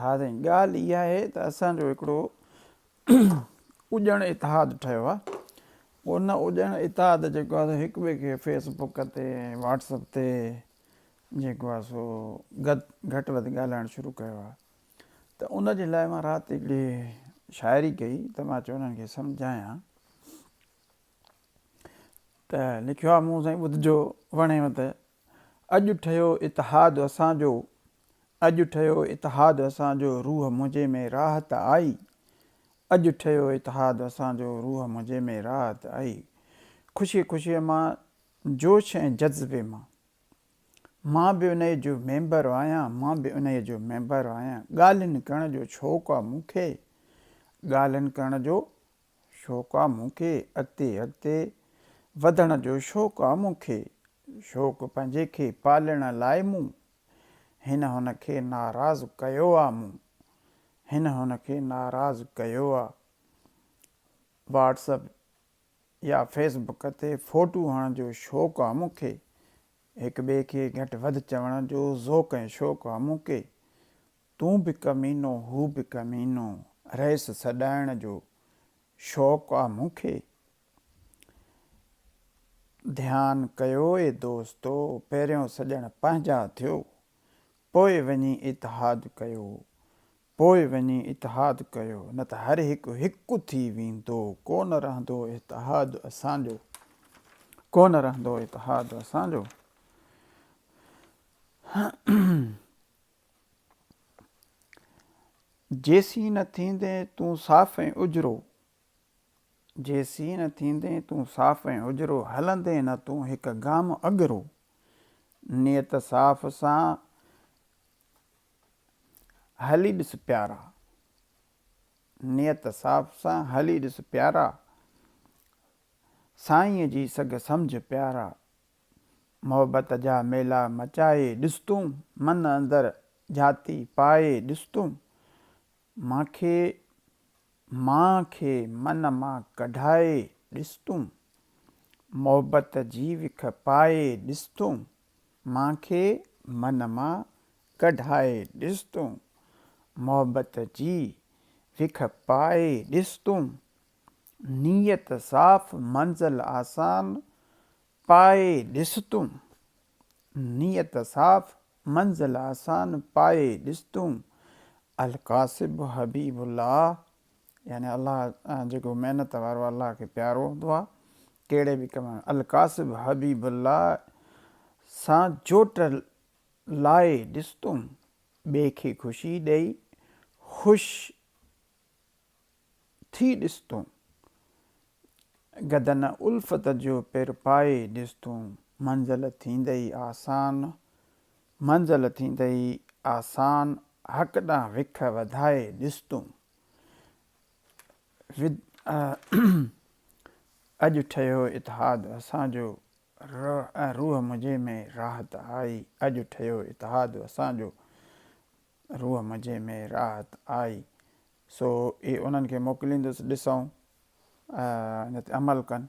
ها سائين ڳالهه اها آهي ته اسان جو هڪڙو اڄڻ اتحاد ٺهيو آهي ان اڄڻ اتحاد جيڪو آهي هڪ ٻئي کي فيس بڪ تي واٽس اپ تي جيڪو آهي سو گهٽ وڌ ڳالهائڻ شروع ڪيو آهي ته ان جي لاء مان رات هڪڙي شاعري ڪئي ته مان چيو انهن کي سمجهايان ته لکيو آهي مون سائين ٻڌجو وڻيو ته اڄ ٺهيو اتحاد اسان جو، اڄ ٺهيو اتحاد اسان جو روح منهنجي ۾ راحت آئي، اڄ ٺهيو اتحاد اسان جو روح منهنجي ۾ راحت آئي، خوشيء خوشيء مان جوش ۽ جذبي مان، مان به انهيء جو ميمبر آهيان، مان به انهيء جو ميمبر آهيان، ڳالهين ڪرڻ جو شوق آ مون کي، ڳالهين ڪرڻ جو شوق آ مون کي، اڳتي اڳتي وڌڻ جو شوق آ مون کي، شوق پنهنجي کي پالڻ لاء مون، هن هن کي ناراض ڪيو آ مون، هن هن کي ناراض ڪيو آ. واٽس اپ يا فيس بڪ تي فوٽو هڻڻ جو شوق آ مون کي، هڪ ٻئي کي گهٽ وڌ چوڻ جو ذوق ۽ شوق آ مون کي، تون به ڪمينو هو به ڪمينو، رئيس سڏائڻ جو شوق آ مون کي. ڌيان ڪيو اي دوستو، پهريون سڄڻ پنهنجا ٿيو، پوء وڃي اتحاد ڪيو، پوء وڃي اتحاد ڪيو، نه ته هر هڪ هڪ ٿي ويندو، ڪو نه رهندو اتحاد اسان جو، ڪو نه رهندو اتحاد اسان جو. جيسين نه ٿيندين تون صاف ۽ اجرو، جيسين نه ٿيندين تون صاف ۽ اجرو، هلندين نه تون هڪ گام اڳرو، نيت صاف سان هلي ڏس پيارا، نيت صاف سان هلي ڏس پيارا، سائينء جي سگهه سمجهه پيارا، محبت جا ميلا مچائي ڏس تون، من اندر جھاتي پائي ڏس تون، مان کي مان کي من مان ڪڍائي ڏس تون، محبت جي وک پائي ڏس تون، مان کي من مان ڪڍائي ڏس تون، محبت جي وک پائي ڏس تون، نيت صاف منزل آسان پائي ڏس تون، نيت صاف منزل آسان پائي ڏس تون، الڪاسب حبيب الله يعني الله جيڪو محنت وارو الله کي پيارو هوندو آهي ڪهڙي به ڪم ۾ الڪاسب حبيب الله سان جوٽ لائي ڏس تون، ٻئي کي خوشي ڏئي خوش ٿي ڏس تون، گدن الفت جو پير پائي ڏس تون، منزل ٿيندئي آسان، منزل ٿيندئي آسان، حق ڏانهن وک وڌائي ڏس تون. اڄ ٺهيو اتحاد اسان جو، روح منهنجي ۾ راحت آئي، اڄ ٺهيو اتحاد اسان جو، روح منهنجي ۾ راحت آئي. سو اهي انهن کي موڪليندس، ڏسون ان تي عمل ڪن.